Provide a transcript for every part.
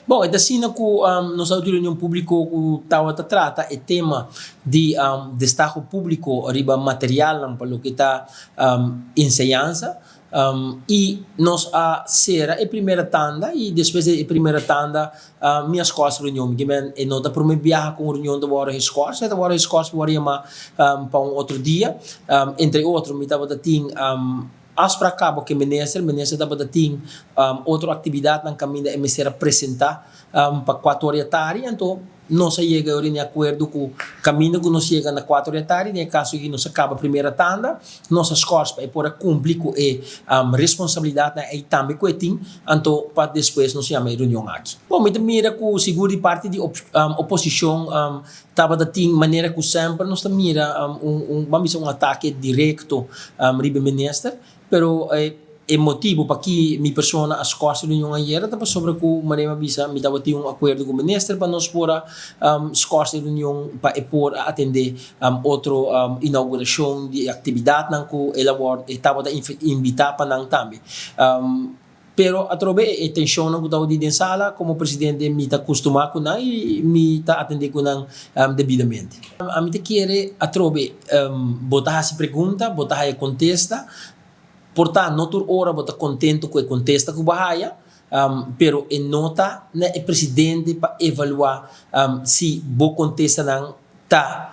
Bon, e ta asina ku nos a oti reunion públiko ku tabata trata e tema di destaho públiko riba materialnan pa loke ta enseñansa. I nos a sera e primera tanda i despues di e primera tanda mi a skòrs reunion. Mi kimen e no ta promé biaha ku un reunion ta wòrdu geskòrs, e ta wòrdu geskòrs pa wòrdu yamá pa un otro dia. Entre otro mi tabata tin afsprak kaba ku e minister, minister tabata tin otro aktividatnan kaminda e mester a presentá pa kuater ora di atari, anto nos a yega ora di akuerdo ku kaminda ku nos yega na kuater ora di atari, den e kaso aki nos a kaba primera tanda, nos a skòrs pa e por a kumpli ku e responsabilidatnan ei tambe ku e tin, anto pa despues nos yama e reunion aki. Bon, mi ta mira ku sigur di parti di oposishon tabata tin manera ku semper nos ta mira un, ban bisa un atake direkto riba e minister. Pero e motibu paki mi persona a skòrs e reunion ayera ta pasobra ku manera mi a bisa mi tabatin un akuerdo ku minister pa nos por a skòrs e reunion pa e por a atendé otro inaugurashon di e aktividatnan ku el a wòrdu e tabata invitá pa nan tambe. Pero atrobe e tenshonnan ku tabatin den sala komo presidente mi ta kustumá ku nan i mi ta atendé ku nan debidamente. Ami ta kere atrobe bo ta hasi pregunta, bo ta haya kontesta. Por ta no tur ora bo ta kontento ku e kontesta ku bo haya, pero e no ta na e presidente pa evaluá si bo kontestanan ta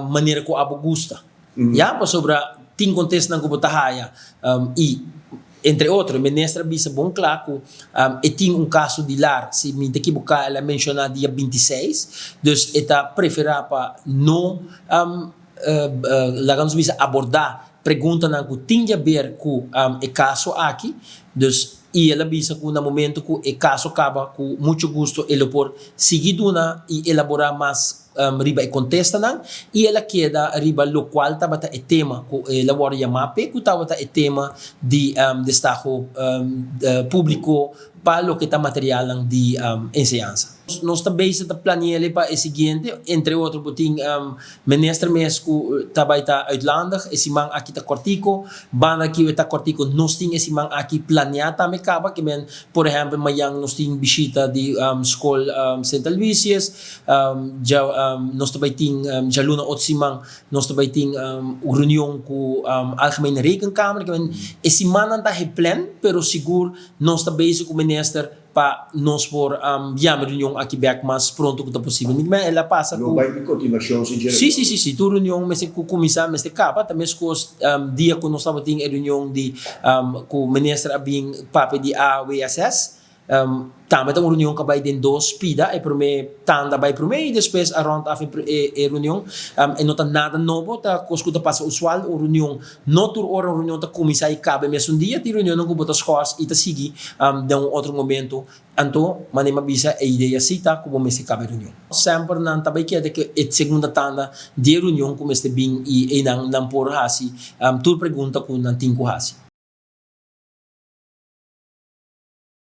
manera ku abo gusta. Ya, pasobra tin kontestanan ku bo ta haya i entre otro e minister a bisa bon kla ku e tin un kaso di lar, si mi ta ekiboká el a menshoná dia 26, dus e ta preferá pa no laga nos bisa abordá preguntanan ku tin di aber ku e kaso aki, dus i el a bisa ku na momento ku e kaso kaba ku mucho gusto e lo por sigui duna i elaborá mas riba e kontestanan i el a keda riba lokual tabata e tema ku el a wòrdu yamá p'e ku tabata e tema di destaho públiko pa loke ta materialnan di enseñansa. Nos ta bezig ta plani'el pa e siguiente, entre otro bo tin minister mes ku ta bai ta uitlandig, e siman aki ta kòrtiko, banda kiu e ta kòrtiko nos tin e siman aki planiá tambe kaba, ke men por ehèmpel mayan nos tin bishita di skol Sint Aloysius, Dja nos ta bai tin djaluna otro siman nos ta bai tin un reunion ku Algemene Rekenkamer. E simannan ta gepland pero sigur nos ta bezig ku minister pa nos por yama e reunion aki bek mas pronto ku ta posibel. Mi kimen el a pasa ku. Lo bai tin kontinuashon sin dje reunion? Si si si si tur reunion mester ku kuminsá mester kaba. Ta meskos dia ku nos tabatin e reunion di ku minister a bin papia di AWSS. Tambe ta un reunion ku a bai den dos pida, e promé tanda a bai promé i despues a rònt af e reunion. E no ta nada nobo, ta kos ku ta pasa usual, un reunion no tur ora un reunion ta kuminsá i kaba e mesun dia, tin reunionnan ku bo ta skòrs i ta sigui den un otro momento. Anto, manera mi a bisa, e idea sí ta ku bo mester kaba e reunion. Semper nan ta bai keda ku e segunda tanda di e reunion ku mester bin i einan nan por hasi tur pregunta ku nan tin ku hasi.